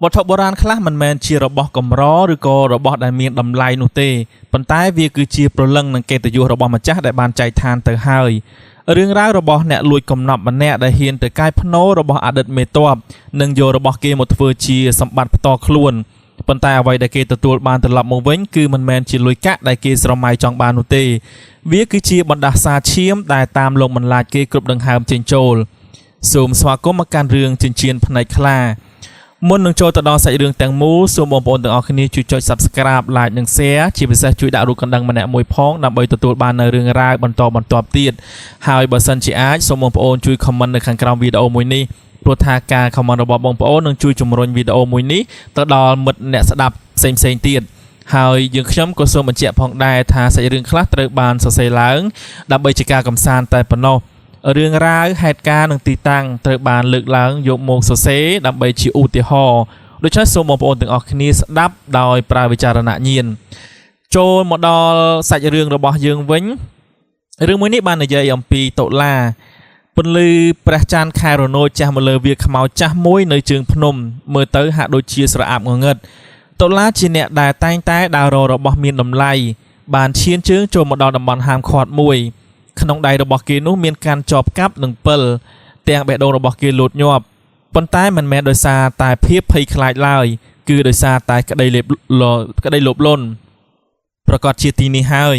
វត្ថុបុរាណខ្លះមិនមែនជារបស់កម្រឬក៏របស់ដែលមានតម្លៃនោះទេប៉ុន្តែវាគឺជាព្រលឹងនិងកិត្តិយសរបស់ម្ចាស់ដែលបានចែកឋានទៅហើយរឿងរ៉ាវរបស់អ្នកលួចកំណប់ម្នាក់ដែលហ៊ានទៅកាយភ្នោរបស់អតីតមេទ័ពនិងយករបស់គេមកធ្វើជាសម្បត្តិផ្ទាល់ខ្លួនប៉ុន្តែអ្វីដែលគេទទួលបានត្រឡប់មកវិញគឺមិនមែនជាលុយកាក់ដែលគេស្រមៃចង់បាននោះទេវាគឺជាបណ្ដាសាឈាមដែលតាមលោកបន្លាចគេគ្រប់ដង្ហើមចេញចូលសូមស្វាគមន៍មកកាន់រឿងចិញ្ចៀនភ្នែកខ្លា មុននឹងចូលទៅដល់សាច់រឿងទាំងមូលសូមបងប្អូនទាំងអស់គ្នាជួយចុច Subscribe Like និង Share ជាពិសេសជួយដាក់រូបកណ្ដឹងម្នាក់មួយផងដើម្បីទទួលបាននូវរឿងរ៉ាវបន្តបន្ទាប់ទៀតហើយបើសិនជាអាចសូមបងប្អូនជួយ Comment នៅខាងក្រោមវីដេអូមួយនេះព្រោះថាការ comment របស់បងប្អូននឹងជួយជំរុញវីដេអូមួយនេះទៅដល់មិត្តអ្នកស្ដាប់ផ្សេងៗទៀតហើយយើងខ្ញុំក៏សូមបញ្ជាក់ផងដែរថាសាច់រឿងខ្លះត្រូវបានសរសេរឡើងដើម្បីជាការកំសាន្តតែប៉ុណ្ណោះ រឿងរ៉ាវហេតុការណ៍និងទីតាំងត្រូវបានលើកឡើងយកមកសរសេរដើម្បីជាឧទាហរណ៍ដូច្នេះសូមបងប្អូនទាំងអស់គ្នាស្ដាប់ដោយប្រើវិចារណញ្ញាណចូលមកដល់សាច់រឿងរបស់យើងវិញរឿងមួយនេះបាននិយាយអំពីតុលាពន្លឺព្រះច័ន្ទខែរនោចចាស់មកលើវាខ្មោចចាស់មួយនៅជើងភ្នំមើលទៅហាក់ដូចជាស្រអាប់ងងឹតតុលាជាអ្នកដែលតែងតែដើររករបស់មានតម្លៃបានឈានជើងចូលមកដល់តំបន់ហាមឃាត់មួយ ក្នុងដៃរបស់គេនោះមានកាន់ចបកាប់និងពិលទាំងបេះដូងរបស់គេលោតញាប់ប៉ុន្តែមិនមែនដោយសារតែភាពភ័យខ្លាចឡើយគឺដោយសារតែក្តីលេបលក្តីលោភលន់ប្រកាសជាទីនេះហើយ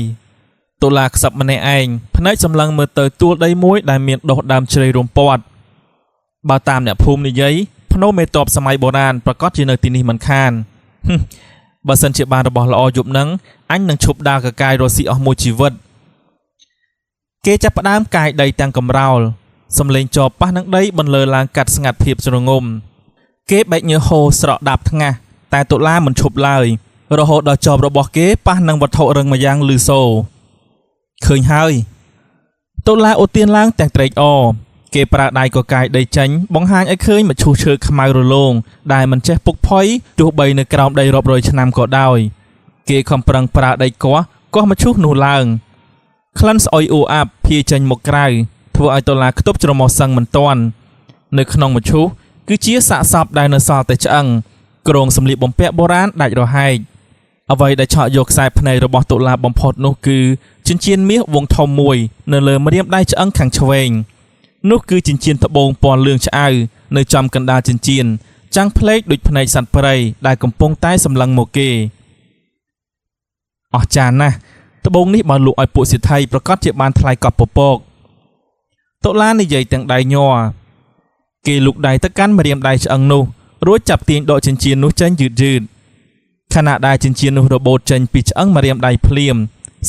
តុលាខ្សឹបម្នាក់ឯងភ្នែកសម្លឹងមើលទៅទួលដីមួយដែលមានដុះដើមជ្រៃរំពាត់បើតាមអ្នកភូមិនិយាយភ្នំមេតបសម័យបុរាណប្រកាសជានៅទីនេះមិនខានហឹមបើសិនជាបានរបស់ល្អយប់នឹងអញនឹងឈប់ដើរកកាយរស់ស៊ីអស់មួយជីវិត គេចាប់ផ្ដើមកាយដីទាំងកំរោលសំឡេងចបប៉ះនឹងដីបន្លឺឡើងកាត់ស្ងាត់ភាពជ្រងំគេបែកញើសហូរស្រក់ដាប់ថ្ងាសតែតុលាមិនឈប់ឡើយរហូតដល់ចបរបស់គេប៉ះនឹងវត្ថុរឹងម្យ៉ាងលឺសូរឃើញហើយតុលាឧទានឡើងទាំងត្រេកអរគេប្រើដៃកកាយដីចេញបង្ហាញឲ្យឃើញមឈូសឈើខ្មៅរលោងដែលមិនចេះពុកផុយទោះបីនៅក្រោមដីរាប់រយឆ្នាំក៏ដោយគេខំប្រឹងប្រើដីគាស់គាស់មឈូសនោះឡើង ក្លិនស្អុយអួអាប់ភាចេញមកក្រៅធ្វើឲ្យតុលាខ្ទប់ច្រមុះសឹងមិនទាន់នៅក្នុងមឈូសគឺជាសាកសពដែលនៅសល់តែឆ្អឹងក្រងសម្លៀកបំពាក់បុរាណដាច់រហែកអ្វីដែលឆក់យកខ្សែភ្នែករបស់តុលាបំផុតនោះគឺចិញ្ចៀនមាសវងធំមួយនៅលើម្រាមដៃឆ្អឹងខាងឆ្វេងនោះគឺចិញ្ចៀនត្បូងពណ៌លឿងឆ្អៅនៅចំកណ្ដាលចិញ្ចៀនចាំងភ្លែកដូចភ្នែកសត្វព្រៃដែលកំពុងតែសម្លឹងមកគេអស្ចារ្យណាស់ ត្បូងនេះបើលក់ឲ្យពួកសេដ្ឋីប្រកាសជាបានថ្លៃកប់ពពកតុលានិយាយទាំងដៃញ័រគេលូកដៃទៅកាន់ម្រាមដៃឆ្អឹងនោះរួចចាប់ទាញដកចិញ្ចៀននោះចេញយឺតយឺតខណៈដែលចិញ្ចៀននោះរបូតចេញពីឆ្អឹងម្រាមដៃភ្លាម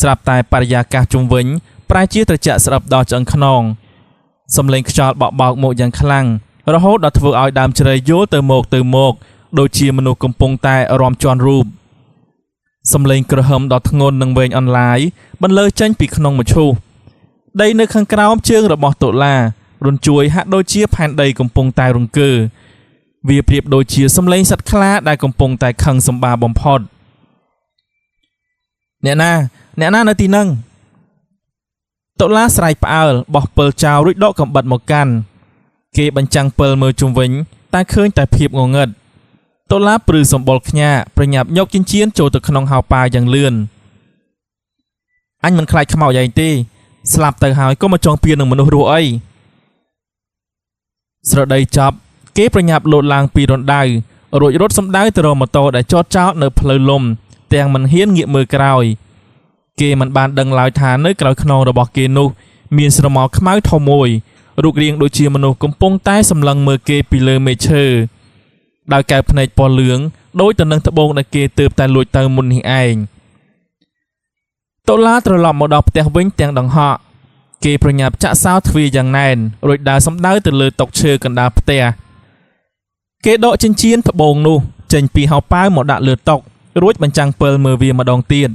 ស្រាប់តែបរិយាកាសជុំវិញប្រែជាត្រជាក់ស្រាប់ដល់ឆ្អឹងខ្នងសំឡេងខ្យល់បក់បោកមកយ៉ាងខ្លាំងរហូតដល់ធ្វើឲ្យដើមជ្រៃយោលទៅមកទៅមកដូចជាមនុស្សកំពុងតែរំជន់រូប សំឡេងគ្រហឹមដ៏ធ្ងន់និងវែងអន្លាយបន្លឺចេញពីក្នុងមឈូសដីនៅខាងក្រោមជើងរបស់តុលារញ្ជួយហាក់ដូចជាផែនដីកំពុងតែរង្គើវាប្រៀបដូចជាសំឡេងសត្វខ្លាដែលកំពុងតែខឹងសម្បាបំផុតអ្នកណាអ្នកណានៅទីហ្នឹងតុលាស្រែកផ្អើលបោះពិលចោលរួចដកកំបិតមកកាន់គេបញ្ចាំងពិលមើលជុំវិញតែឃើញតែភាពងងឹត តុលាព្រឺសម្បុរខ្ញាប្រញាប់យកចិញ្ចៀនចូលទៅក្នុងហោប៉ៅយ៉ាងលឿនអញមិនខ្លាចខ្មោចឯងទេស្លាប់ទៅហើយក៏មកចងពៀននឹងមនុស្សរស់អីស្រដីចប់គេប្រញាប់លោតឡើងពីរណ្ដៅរួចរត់សម្ដៅទៅរកម៉ូតូដែលចតចោលនៅផ្លូវលំទាំងមិនហ៊ានងាកមើលក្រោយគេមិនបានដឹងឡើយថានៅក្រោយខ្នងរបស់គេនោះមានស្រមោលខ្មៅធំមួយរូបរាងដូចជាមនុស្សកំពុងតែសម្លឹងមើលគេពីលើមេឈើ ដោយកែវភ្នែកពណ៌លឿងដូចទៅនឹងត្បូងដែលគេទើបតែលួចទៅមុននេះឯងតុលាត្រឡប់មកដល់ផ្ទះវិញទាំងដង្ហក់គេប្រញាប់ចាក់សោទ្វារយ៉ាងណែនរួចដើរសំដៅទៅលើតុឈើកណ្ដាលផ្ទះគេដកចិញ្ចៀនត្បូងនោះចេញពីហោប៉ៅមកដាក់លើតុរួចបញ្ចាំងពិលមើលវាម្ដងទៀត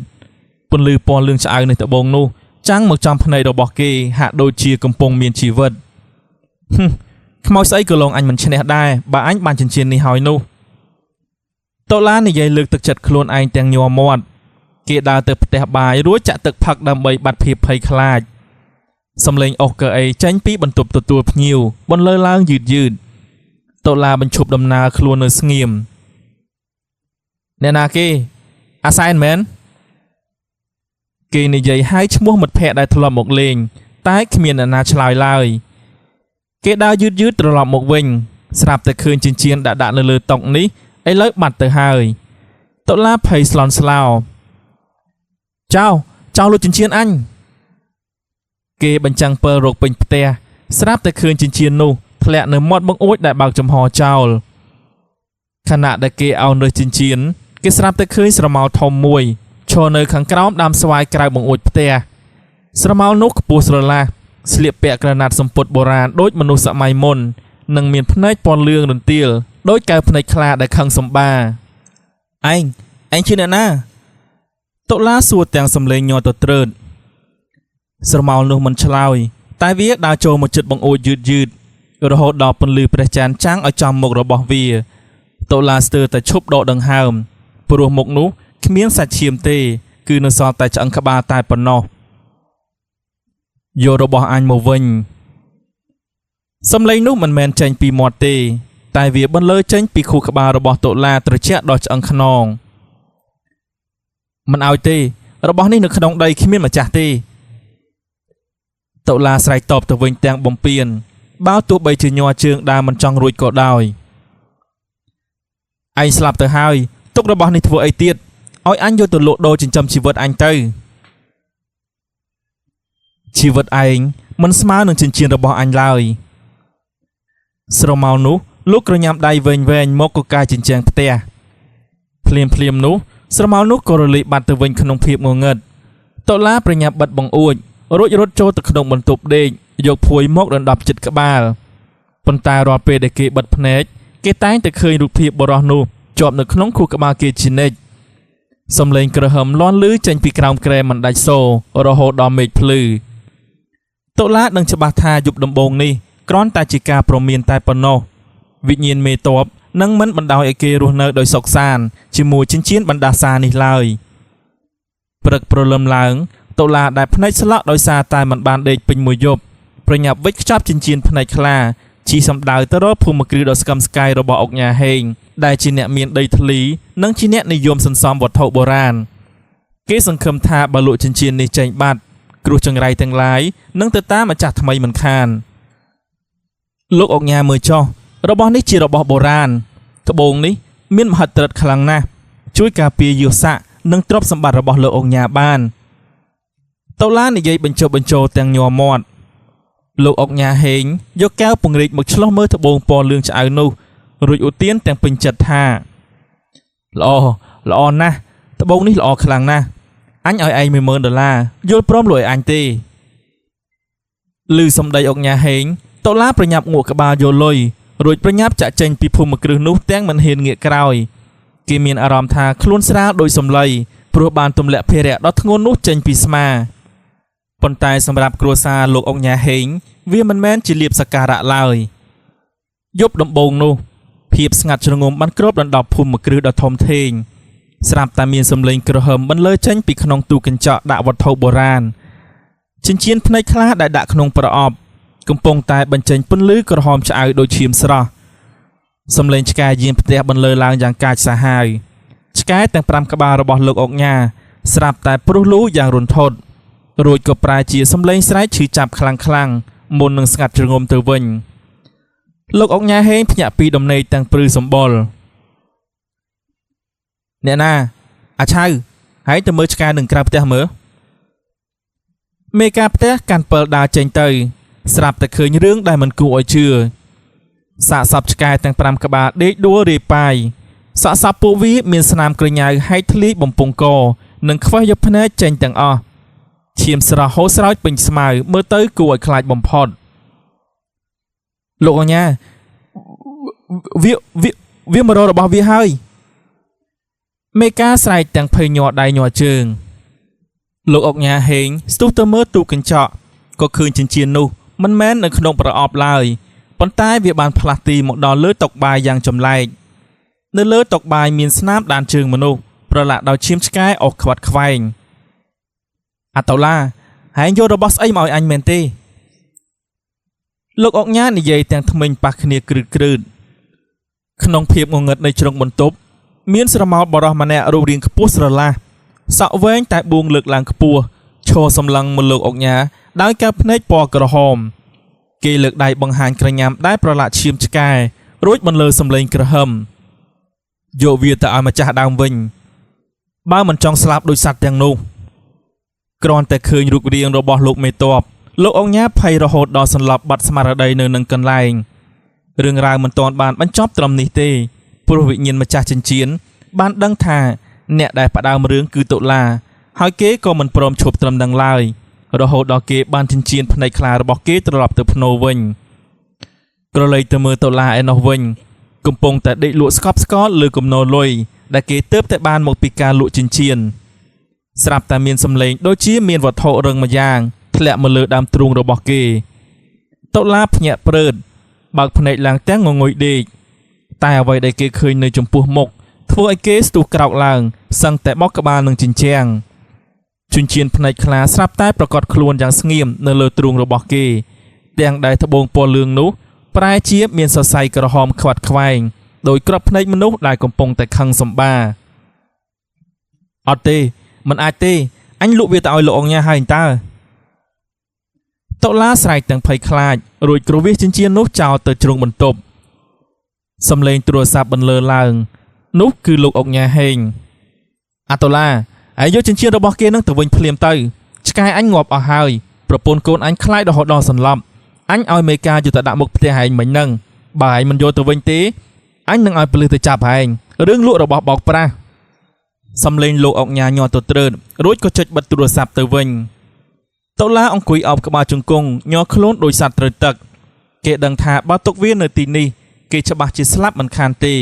ពន្លឺពណ៌លឿងឆ្អៅនៃត្បូងនោះចាំងមកចំភ្នែករបស់គេហាក់ដូចជាកំពុងមានជីវិតហឹម ខ្មោចស្អីក៏លងអញមិនឈ្នះដែរបើអញបានចិញ្ចៀននេះហើយនោះតុលានិយាយលើកទឹកចិត្តខ្លួនឯងទាំងញ័រមាត់គេដើរទៅផ្ទះបាយរួចចាក់ទឹកផឹកដើម្បីបាត់ភាពភ័យខ្លាចសំឡេងអុសកៅអីចេញពីបន្ទប់ទទួលភ្ញៀវបន្លឺឡើងយឺតយឺតតុលាបញ្ឈប់ដំណើរខ្លួននៅស្ងៀម អ្នកណាគេអាសែនមែនគេនិយាយហៅឈ្មោះមិត្តភ័ក្តិដែលធ្លាប់មកលេង តែគ្មានអ្នកណាឆ្លើយឡើយគេដើរយឺតយឺតត្រឡប់មកវិញ ស្រាប់តែឃើញចិញ្ចៀនដាក់ដាក់នៅលើតុនេះឥឡូវបាត់ទៅហើយតុលាភ័យស្លន់ស្លោចៅចៅលួចចិញ្ចៀនអញគេបញ្ចាំងពិលរកពេញផ្ទះស្រាប់តែឃើញចិញ្ចៀននោះធ្លាក់នៅមាត់បង្អួចដែលបើកចំហចោលខណៈដែលគេអោនរើសចិញ្ចៀនគេស្រាប់តែឃើញស្រមោលធំមួយឈរនៅខាងក្រោមដើមស្វាយក្រៅបង្អួចផ្ទះស្រមោលនោះខ្ពស់ស្រឡះស្លៀកពាក់ក្រណាត់សំពត់បុរាណដូចមនុស្សសម័យមុននិងមានភ្នែកពណ៌លឿងរន្ទាលដូចកែវភ្នែកខ្លាដែលខឹងសម្បាឯងឯងជាអ្នកណាតុលាសួរទាំងសំឡេងញ័រទទ្រើតស្រមោលនោះមិនឆ្លើយតែវាដើរចូលមកជិតបង្អួចយឺតយឺតរហូតដល់ពន្លឺព្រះច័ន្ទចាំងឲ្យចំមុខរបស់វាតុលាស្ទើរតែឈប់ដកដង្ហើមព្រោះមុខនោះគ្មានសាច់ឈាមទេ គឺនៅសល់តែឆ្អឹងក្បាលតែប៉ុណ្ណោះយករបស់អញមកវិញសំឡេងនោះមិនមែនចេញពីមាត់ទេ តែវាបន្លឺចេញពីខួរក្បាលរបស់តុលាត្រជាក់ដល់ឆ្អឹងខ្នងមិនឲ្យទេ របស់នេះនៅក្នុងដីគ្មានម្ចាស់ទេតុលាស្រែកតបទៅវិញទាំងបំពេញបើទោះបីជាញ័រជើងដើរមិនចង់រួចក៏ដោយឯងស្លាប់ទៅហើយទុករបស់នេះធ្វើអីទៀតឲ្យអញយកទៅលក់ដូរចិញ្ចឹមជីវិតអញទៅជីវិតឯងមិនស្មើនឹងចិញ្ចៀនរបស់អញឡើយស្រមោលនោះលោកក្រញាំដៃវែងវែងមកកកាយចិញ្ចាំងផ្ទះភ្លាមភ្លាមនោះស្រមោលនោះក៏រលាយបាត់ទៅវិញក្នុងភាពងងឹតតុលាប្រញាប់បិទបង្អួចរួចរត់ចូលទៅក្នុងបន្ទប់ដេកយកភួយមកដណ្ដប់ចិត្តក្បាលប៉ុន្តែរាល់ពេលដែលគេបិទភ្នែកគេតែងតែឃើញរូបភាពបុរសនោះជាប់នៅក្នុងខួរក្បាលគេជានិច្ចសំឡេងគ្រហឹមលាន់ឮចេញពីក្រោមគ្រែមិនដាច់សូររហូតដល់មេឃភ្លឺតុលាដឹងច្បាស់ថាយប់ដំបូងនេះគ្រាន់តែជាការព្រមានតែប៉ុណ្ណោះវិញ្ញាណមេតបនឹងមិនបណ្ដោយឲ្យគេរស់នៅដោយសុខសាន្តជាមួយចិញ្ចៀនបណ្ដាសានេះឡើយព្រឹកព្រលឹមឡើងតុលាដែលភ្នែកស្លក់ដោយសារតែមិនបានដេកពេញមួយយប់ប្រញាប់វិចខ្ចប់ចិញ្ចៀនភ្នែកខ្លាជីសំដៅទៅរកភូមិគ្រឹះដ៏ស្កឹមស្កាយរបស់អុកញ៉ាហេងដែលជាអ្នកមានដីធ្លីនិងជាអ្នកនិយមសន្សំវត្ថុបុរាណគេសង្ឃឹមថាបើលក់ចិញ្ចៀននេះចេញបាត់គ្រោះចង្រៃទាំងឡាយនឹងទៅតាមម្ចាស់ថ្មីមិនខានលោកអុកញ៉ាមើលចុះរបស់នេះជារបស់បុរាណត្បូងនេះមានមហិទ្ធិឫទ្ធិខ្លាំងណាស់ជួយការពារយសស័កនិងទ្រព្យសម្បត្តិរបស់លោកអុកញ៉ាបានតុលានិយាយបញ្ចុះបញ្ចូលទាំងញ័រមាត់លោកអុកញ៉ាហេងយកកែវពង្រីកមកឆ្លោះមើលត្បូងពណ៌លឿងឆ្អៅនោះរួចឧទានទាំងពេញចិត្តថាល្អល្អណាស់ត្បូងនេះល្អខ្លាំងណាស់អញឲ្យឯង10000ដុល្លារយល់ព្រមលក់ឲ្យអញទេឮសំដីអុកញ៉ាហេងតុលាប្រញាប់ងក់ក្បាលយកលុយរួចប្រញាប់ចាក់ចេញពីភូមិគ្រឹះនោះទាំងមិនហ៊ានងាកក្រោយគេមានអារម្មណ៍ថាខ្លួនស្រាលដោយសម្លៃព្រោះបានទម្លាក់ភារៈដ៏ធ្ងន់នោះចេញពីស្មាប៉ុន្តែសម្រាប់គ្រួសារលោកអុកញ៉ាហេងវាមិនមែនជាលាភសក្ការៈឡើយយប់ដំបូងនោះភាពស្ងាត់ជ្រងំបានគ្របដណ្ដប់ភូមិគ្រឹះដ៏ធំធេងស្រាប់តែមានសំឡេងគ្រហឹមបន្លឺចេញពីក្នុងទូកញ្ចក់ដាក់វត្ថុបុរាណចិញ្ចៀនភ្នែកខ្លះដែលដាក់ក្នុងប្រអប់កំពុងតែបញ្ចេញពន្លឺក្រហមឆ្អៅដូចឈាមស្រស់សំឡេងឆ្កែយាមផ្ទះបន្លឺឡើងយ៉ាងកាចសាហាវឆ្កែទាំង5ក្បាលរបស់លោកអុកញ៉ាស្រាប់តែព្រុសលូយ៉ាងរន្ធត់រួចក៏ប្រែជាសំឡេងស្រែកឈឺចាប់ខ្លាំងៗមុននឹងស្ងាត់ជ្រងំទៅវិញលោកអុកញ៉ាហេងភ្ញាក់ពីដំណេកទាំងព្រឺសម្បុរអ្នកណាអាឆៅហើយទៅមើលឆ្កែនឹងក្រៅផ្ទះមើលមេការផ្ទះកាន់ពិលដើរចេញទៅស្រាប់តែឃើញរឿងដែលមិនគួរឲ្យជឿសាកសពឆ្កែទាំង5ក្បាលដេកដួលរាយប៉ាយសាកសពពួកវាមានស្នាមក្រញ៉ៅហែកធ្លាយបំពង់កនិងខ្វេះយកភ្នែកចេញទាំងអស់ឈាមស្រស់ហូរស្រោចពេញស្មៅមើលទៅគួរឲ្យខ្លាចបំផុតលោកអញ្ញាវាវាវាមករករបស់វាហើយមេការស្រែកទាំងភ័យញ័រដៃញ័រជើងលោកអុកញ៉ាហេងស្ទុះទៅមើលទូកញ្ចក់ក៏ឃើញចិញ្ចៀននោះមិនមែននៅក្នុងប្រអប់ឡើយប៉ុន្តែវាបានផ្លាស់ទីមកដល់លើតុបាយយ៉ាងចម្លែកនៅលើតុបាយមានស្នាមដានជើងមនុស្សប្រឡាក់ដោយឈាមឆ្កែអស់ខ្វាត់ខ្វែងអាតូឡាហែងយករបស់ស្អីមកឲ្យអញមែនទេលោកអុកញ៉ានិយាយទាំងថ្មិញប៉ះគ្នាគ្រឹតគ្រឺតក្នុងភាពងងឹតនៃជ្រុងបន្ទប់ មានស្រមោលបរោះម្នាក់រូបរាងខ្ពស់ស្រឡះសក់វែងតែបួងលើកឡើងខ្ពស់ឈរសម្លឹងមកលោកអុកញ៉ាដោយកែវភ្នែកពណ៌ក្រហមគេលើកដៃបង្ហាញក្រញាំដែលប្រឡាក់ឈាមឆ្កែរួចបន្លឺសំឡេងក្រហឹមយកវាទៅឲ្យម្ចាស់ដើមវិញបើមិនចង់ស្លាប់ដូចសត្វទាំងនោះគ្រាន់តែឃើញរូបរាងរបស់លោកមេតបលោកអុកញ៉ាភ័យរហូតដល់សន្លប់បាត់ស្មារតីនៅនឹងកន្លែងរឿងរ៉ាវមិនទាន់បានបញ្ចប់ត្រឹមនេះទេព្រោះវិញ្ញាណម្ចាស់ចិញ្ចៀនបានដឹងថាអ្នកដែលផ្ដើមរឿងគឺតុលាហើយគេក៏មិនព្រមឈប់ត្រឹមនឹងឡើយរហូតដល់គេបានចិញ្ចៀនភ្នែកខ្លារបស់គេត្រឡប់ទៅភ្នោវិញក្រឡេកទៅមើលតុលាឯណោះវិញកំពុងតែដេកលក់ស្កប់ស្កល់លើគំនរលុយដែលគេទើបតែបានមកពីការលក់ចិញ្ចៀនស្រាប់តែមានសម្លេងដូចជាមានវត្ថុរឹងម្យ៉ាងធ្លាក់មកលើដើមទ្រូងរបស់គេតុលាភ្ញាក់ព្រឺតបើកភ្នែកឡើងទាំងងងុយដេកតែអ្វីដែលគេឃើញនៅចំពោះមុខធ្វើឲ្យគេស្ទុះក្រោកឡើងសឹងតែបោកក្បាលនឹងជញ្ជាំងចិញ្ចៀនភ្នែកខ្លាស្រាប់តែប្រកាសខ្លួនយ៉ាងស្ងៀមនៅលើទ្រូងរបស់គេទាំងដែលត្បូងពណ៌លឿងនោះប្រែជាមានសរសៃក្រហមខ្វាត់ខ្វែងដោយក្របភ្នែកមនុស្សដែលកំពុងតែខឹងសម្បាអត់ទេមិនអាចទេអញលក់វាទៅឲ្យលោកអង្ញាហើយតើតុលាស្រែកទាំងភ័យខ្លាចរួចគ្រវាសចិញ្ចៀននោះចោលទៅជ្រុងបន្ទប់សំឡេងទូរស័ព្ទបន្លឺឡើងនោះគឺលោកអុកញ៉ាហេងអាតុលាឯងយកចិញ្ចៀនរបស់គេនឹងទៅវិញភ្លាមទៅឆ្កែអញងាប់អស់ហើយប្រពន្ធកូនអញខ្លាចរហូតដល់សន្លប់អញឲ្យមេការយកទៅដាក់មុខផ្ទះឯងមិញហ្នឹងបើឯងមិនយកទៅវិញទេអញនឹងឲ្យប៉ូលីសទៅចាប់ឯងរឿងលក់របស់បោកប្រាស់សំឡេងលោកអុកញ៉ាញ័រទៅត្រើតរួចក៏ចុចបិទទូរស័ព្ទទៅវិញតុលាអង្គុយអោបក្បាលជង្គង់ញ័រខ្លួនដោយសត្វត្រូវទឹកគេដឹងថាបើទុកវានៅទីនេះគេច្បាស់ជាស្លាប់មិនខានទេ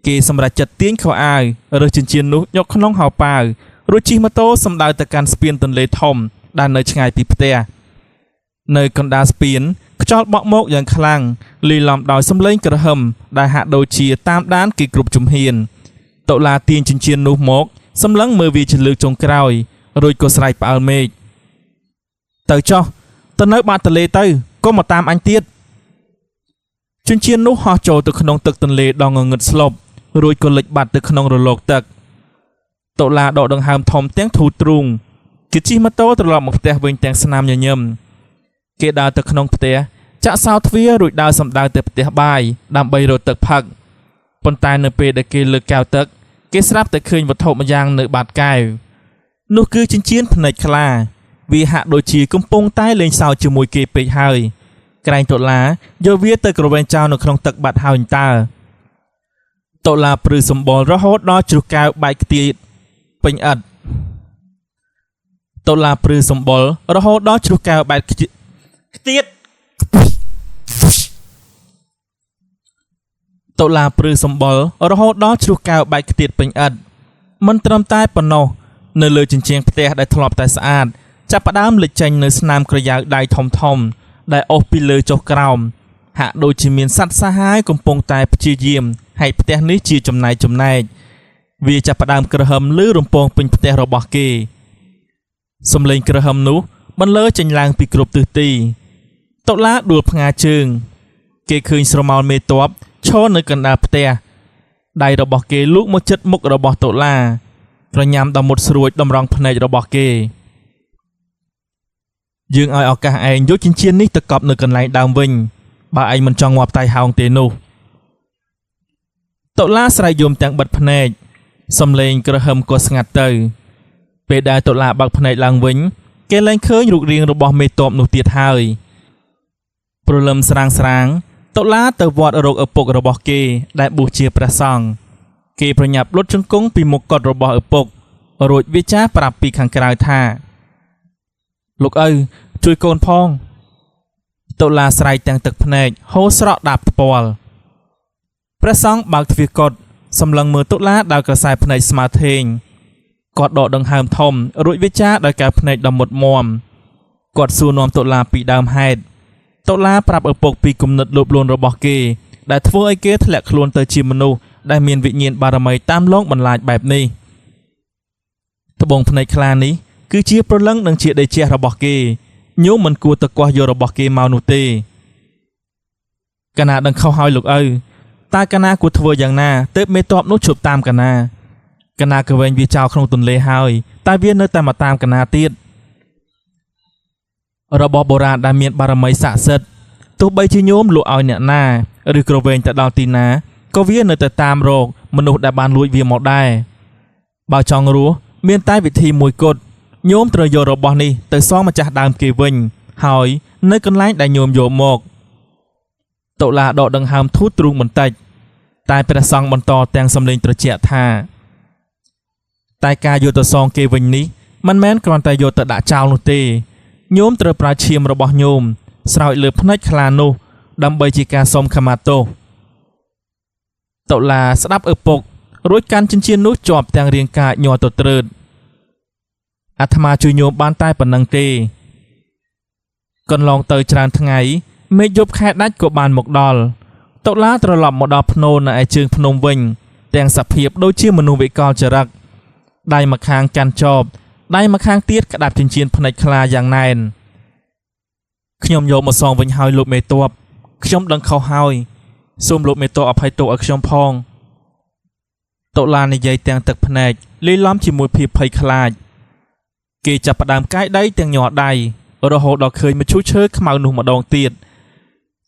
គេសម្រេចចិត្តទាញខោអាវរើសចិញ្ចៀននោះយកក្នុងហោប៉ាវរួចជិះម៉ូតូសម្ដៅទៅកាន់ស្ពានទន្លេធំដែលនៅឆ្ងាយពីផ្ទះនៅកណ្ដាលស្ពានខ្យល់បក់មកយ៉ាងខ្លាំងលាយឡំដោយសំឡេងក្រហឹមដែលហាក់ដូចជាតាមដានគេគ្រប់ជំហានតុលាទាញចិញ្ចៀននោះមកសម្លឹងមើលវាជាលើកចុងក្រោយរួចក៏ស្រែកផ្អើលមេឃទៅចោះទៅនៅបាតទន្លេទៅកុំមកតាមអញទៀតចិញ្ចៀននោះហោះចូលទៅក្នុងទឹកទន្លេដ៏ងងឹតស្លុបរួចក៏លិចបាត់ទៅក្នុងរលកទឹកតុលាដកដង្ហើមធំទាំងធូរទ្រូងគេជិះម៉ូតូត្រឡប់មកផ្ទះវិញទាំងស្នាមញញឹមគេដើរទៅក្នុងផ្ទះចាក់សោទ្វាររួចដើរសម្ដៅទៅផ្ទះបាយដើម្បីរកទឹកផឹកប៉ុន្តែនៅពេលដែលគេលើកកែវទឹកគេស្រាប់តែឃើញវត្ថុម្យ៉ាងនៅបាតកែវនោះគឺចិញ្ចៀនភ្នែកខ្លាវាហាក់ដូចជាកំពុងតែលេងសើចជាមួយគេពេកហើយក្រែងតុលាយកវាទៅក្រវែងចោលនៅក្នុងទឹកបាត់ហើយតើតុលាព្រឺសម្បុររហូតដល់ជ្រុះកែវបែកខ្ទាតពេញឥដ្ឋតុលាព្រឺសម្បុររហូតដល់ជ្រុះកែវបែកខ្ទាតតុលាព្រឺសម្បុររហូតដល់ជ្រុះកែវបែកខ្ទាតពេញឥដ្ឋមិនត្រឹមតែប៉ុណ្ណោះនៅលើជញ្ជាំងផ្ទះដែលធ្លាប់តែស្អាតចាប់ផ្ដើមលេចចេញនៅស្នាមក្រយៅដៃធំធំដែលអូសពីលើចុះក្រោមហាក់ដូចជាមានសត្វសាហាវកំពុងតែព្យាយាមហែកផ្ទះនេះជាចំណែកចំណែកវាចាប់ផ្ដើមក្រហឹមលឺរំពងពេញផ្ទះរបស់គេសំឡេងក្រហឹមនោះបន្លឺចេញឡើងពីគ្រប់ទិសទីតុលាដួលផ្ងាជើងគេឃើញស្រមោលមេតបឈរនៅកណ្ដាលផ្ទះដៃរបស់គេលូកមកជិតមុខរបស់តុលាក្រញាំដ៏មុតស្រួចតម្រង់ភ្នែករបស់គេយើងឲ្យឱកាសឯងយកចិញ្ចៀននេះទៅកប់នៅកន្លែងដើមវិញបើឯងមិនចង់ងាប់តៃហោងទេនោះតុលាស្រែកយំទាំងបិទភ្នែកសំឡេងក្រហឹមក៏ស្ងាត់ទៅពេលដែលតុលាបើកភ្នែកឡើងវិញគេលែងឃើញរូបរាងរបស់មេតបនោះទៀតហើយព្រលឹមស្រាងស្រាងតុលាទៅវត្តរកឪពុករបស់គេដែលបួសជាព្រះសង្ឃគេប្រញាប់លុតជង្គង់ពីមុខកុដិរបស់ឪពុករួចវាចាប្រាប់ពីខាងក្រៅថាលោកឪជួយកូនផងតុលាស្រែកទាំងទឹកភ្នែកហូរស្រក់ដាបថ្ពាល់ព្រះសង្ឃបើកទ្វារកុដិសម្លឹងមើលតុលាដោយក្រសែភ្នែកស្មើធេងគាត់ដកដង្ហើមធំរួចវាចាដោយកែវភ្នែកដ៏មុតមមគាត់សួរនាំតុលាពីដើមហេតុតុលាប្រាប់ឪពុកពីគំនិតលោភលន់របស់គេដែលធ្វើឲ្យគេធ្លាក់ខ្លួនទៅជាមនុស្សដែលមានវិញ្ញាណបារមីតាមលងបន្លាចបែបនេះត្បូងភ្នែកខ្លានេះគឺជាព្រលឹងនិងជាដីជះរបស់គេញោមមិនគួរទៅគាស់យករបស់គេមកនោះទេកាលណាដឹងខុសហើយលោកឪ តើកាណាគួរធ្វើយ៉ាងណាទើបមេតបនោះឈប់តាមកណាកណាក៏វែងវាចោលក្នុងទន្លេហើយតែវានៅតែមកតាមកណាទៀតរបស់បុរាណដែលមានបារមីស័ក្តិសិទ្ធិទោះបីជាញោមលក់ឲ្យអ្នកណាឬក្រវែងទៅដល់ទីណាក៏វានៅតែតាមរកមនុស្សដែលបានលួចវាមកដែរបើចង់រស់មានតែវិធីមួយគត់ញោមត្រូវយករបស់នេះទៅសងម្ចាស់ដើមគេវិញហើយនៅកន្លែងដែលញោមយកមកតុលាដកដង្ហើមធូរទ្រូងបន្តិចតែព្រះសង្ឃបន្តទាំងសម្លេងត្រជាក់ថាតែការយកទៅសងគេវិញនេះមិនមែនគ្រាន់តែយកទៅដាក់ចោលនោះទេញោមត្រូវប្រើឈាមរបស់ញោមស្រោចលើភ្នែកខ្លានោះដើម្បីជាការសុំខមាទោសតុលាស្ដាប់ឪពុករួចកាន់ចិញ្ចៀននោះជាប់ទាំងរាងកាយញ័រទទ្រើតអាត្មាជួយញោមបានតែប៉ុណ្ណឹងទេកន្លងទៅច្រើនថ្ងៃមេឃយប់ខែដាច់ក៏បានមកដល់តុលាត្រឡប់មកដល់ភ្នូរនៅឯជើងភ្នំវិញទាំងសភាពដូចជាមនុស្សវិកលចរិតដៃម្ខាងកាន់ចបដៃម្ខាងទៀតក្តាប់ចិញ្ចៀនភ្នែកខ្លាយ៉ាងណែនខ្ញុំយកមកសងវិញហើយលោកមេតបខ្ញុំដឹងខុសហើយសូមលោកមេតបអភ័យទោសឲ្យខ្ញុំផងតុលានិយាយទាំងទឹកភ្នែកលាយឡំជាមួយភាពភ័យខ្លាចគេចាប់ផ្ដើមកាយដីទាំងញ័រដៃរហូតដល់ឃើញមឈូសឈើខ្មៅនោះម្ដងទៀត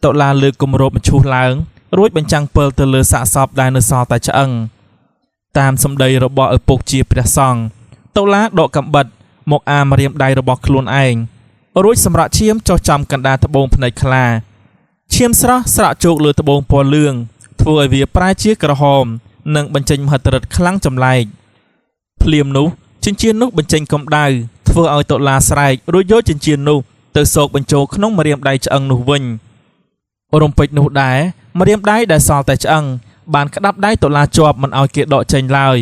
តុលាលើកគម្របមឈូសឡើងរួចបញ្ចាំងពិលទៅលើសាកសពដែលនៅសល់តែឆ្អឹងតាមសម្ដីរបស់ឪពុកជាព្រះសង្ឃតុលាដកកាំបិតមកអាមរៀមដៃរបស់ខ្លួនឯងរួចសម្រក់ឈាមចុះចំកណ្ដាលត្បូងភ្នែកខ្លាឈាមស្រស់ស្រក់ជោកលើត្បូងពណ៌លឿងធ្វើឲ្យវាប្រែជាក្រហមនិងបញ្ចេញមហិទ្ធិឫទ្ធិខ្លាំងចម្លែកភ្លាមនោះចិញ្ចៀននោះបញ្ចេញកម្ដៅធ្វើឲ្យតុលាស្រែករួចយកចិញ្ចៀននោះទៅសោកបញ្ចូលក្នុងម្រាមដៃឆ្អឹងនោះវិញរំពេចនោះដែរម្រាមដៃដែលសល់តែឆ្អឹងបានក្តាប់ដៃតុលាជាប់មិនឲ្យគេដកចេញឡើយ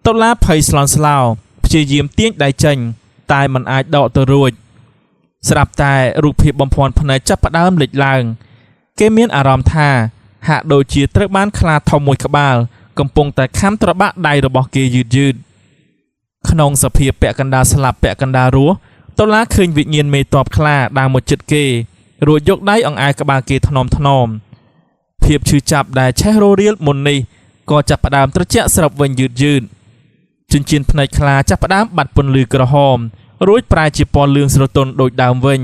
តុលាភ័យស្លន់ស្លោព្យាយាមទាញដៃចេញតែមិនអាចដកទៅរួចស្រាប់តែរូបភាពបំភាន់ភ្នែកចាប់ផ្ដើមលេចឡើងគេមានអារម្មណ៍ថាហាក់ដូចជាត្រូវបានខ្លាធំមួយក្បាលកំពុងតែខាំត្របាក់ដៃរបស់គេយឺតយឺតក្នុងសភាពពាក់កណ្ដាលស្លាប់ពាក់កណ្ដាលរស់តុលាឃើញវិញ្ញាណមេតបខ្លាដើរមកជិតគេរួចយកដៃអង្អែលក្បាលគេថ្នមថ្នមភាពឈឺចាប់ដែលឆេះររៀលមុននេះក៏ចាប់ផ្ដើមត្រជាក់ស្រាប់វិញយឺតយឺតចិញ្ចៀនភ្នែកខ្លាចាប់ផ្ដើមបាត់ពន្លឺក្រហមរួចប្រែជាពណ៌លឿងស្រទន់ដូចដើមវិញ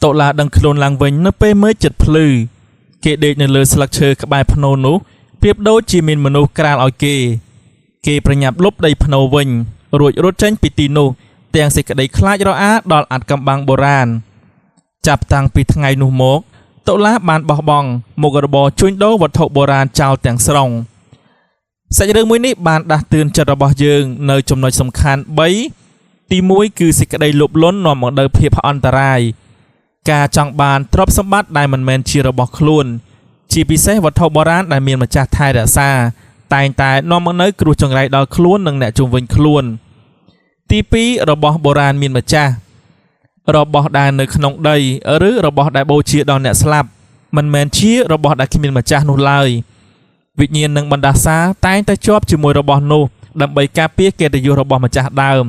តុលាដឹងខ្លួនឡើងវិញនៅពេលមើលចិត្តភ្លឺគេដេកនៅលើស្លឹកឈើក្បែរភ្នូនោះប្រៀបដូចជាមានមនុស្សក្រាលឲ្យគេគេប្រញាប់លុបដីភ្នូវិញរួចរត់ចេញពីទីនោះទាំងសេចក្តីខ្លាចរអាដល់អាថ៌កំបាំងបុរាណចាប់តាំងពីថ្ងៃនោះមកតុលាបានបោះបង់មុខរបរជួញដូរវត្ថុបុរាណចោលទាំងស្រុងសាច់រឿងមួយនេះបានដាស់តឿនចិត្តរបស់យើងនៅចំណុចសំខាន់3ទី1គឺសេចក្តីលោភលន់នាំមកនូវភាពអន្តរាយការចង់បានទ្រព្យសម្បត្តិដែលមិនមែនជារបស់ខ្លួនជាពិសេសវត្ថុបុរាណដែលមានម្ចាស់ថែរក្សាតែងតែនាំមកនូវគ្រោះចង្រៃដល់ខ្លួននិងអ្នកជុំវិញខ្លួនទី2របស់បុរាណមានម្ចាស់របស់ដែលនៅក្នុងដីឬរបស់ដែលបូជាដល់អ្នកស្លាប់មិនមែនជារបស់ដែលគ្មានម្ចាស់នោះឡើយវិញ្ញាណនិងបណ្ដាសាតែងតែជាប់ជាមួយរបស់នោះដើម្បីការពារកិត្តិយសរបស់ម្ចាស់ដើម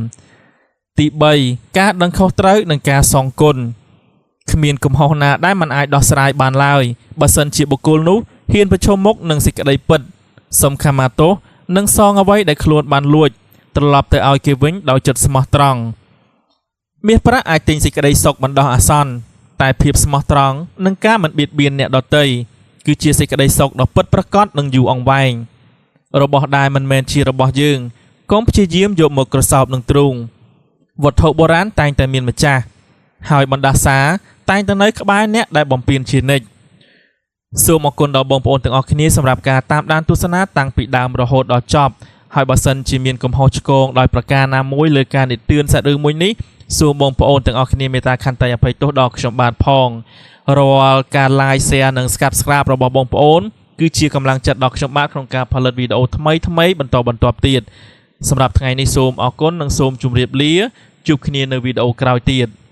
ទី3ការដឹងខុសត្រូវនិងការសងគុណគ្មានកំហុសណាដែលមិនអាចដោះស្រាយបានឡើយបើសិនជាបុគ្គលនោះហ៊ានប្រឈមមុខនឹងសេចក្តីពិតសុំខមាទោសនិងសងអ្វីដែលខ្លួនបានលួចត្រឡប់ទៅឲ្យគេវិញដោយចិត្តស្មោះត្រង់មាសប្រាក់អាចទិញសេចក្តីសុខបណ្ដោះអាសន្នតែភាពស្មោះត្រង់និងការមិនបៀតបៀនអ្នកដទៃគឺជាសេចក្តីសុខដ៏ពិតប្រាកដនិងយូរអង្វែងរបស់ដែលមិនមែនជារបស់យើងកុំព្យាយាមយកមកក្រសោបនឹងទ្រូងវត្ថុបុរាណតែងតែមានម្ចាស់ហើយបណ្ដាសាតែងតែនៅក្បែរអ្នកដែលបំពេញជានិច្ចសូមអរគុណដល់បងប្អូនទាំងអស់គ្នាសម្រាប់ការតាមដានទស្សនាតាំងពីដើមរហូតដល់ចប់ហើយបើសិនជាមានកំហុសឆ្គងដោយប្រការណាមួយលើការនិទានសាច់រឿងមួយនេះសូមបងប្អូនទាំងអស់គ្នាមេត្តាខន្តីអភ័យទោសដល់ខ្ញុំបាទផងរាល់ការ like share និង Subscribe របស់បងប្អូនគឺជាកម្លាំងចិត្តដល់ខ្ញុំបាទក្នុងការផលិតវីដេអូថ្មីៗបន្តបន្ទាប់ទៀតសម្រាប់ថ្ងៃនេះសូមអរគុណនិងសូមជម្រាបលាជួបគ្នានៅវីដេអូក្រោយទៀត។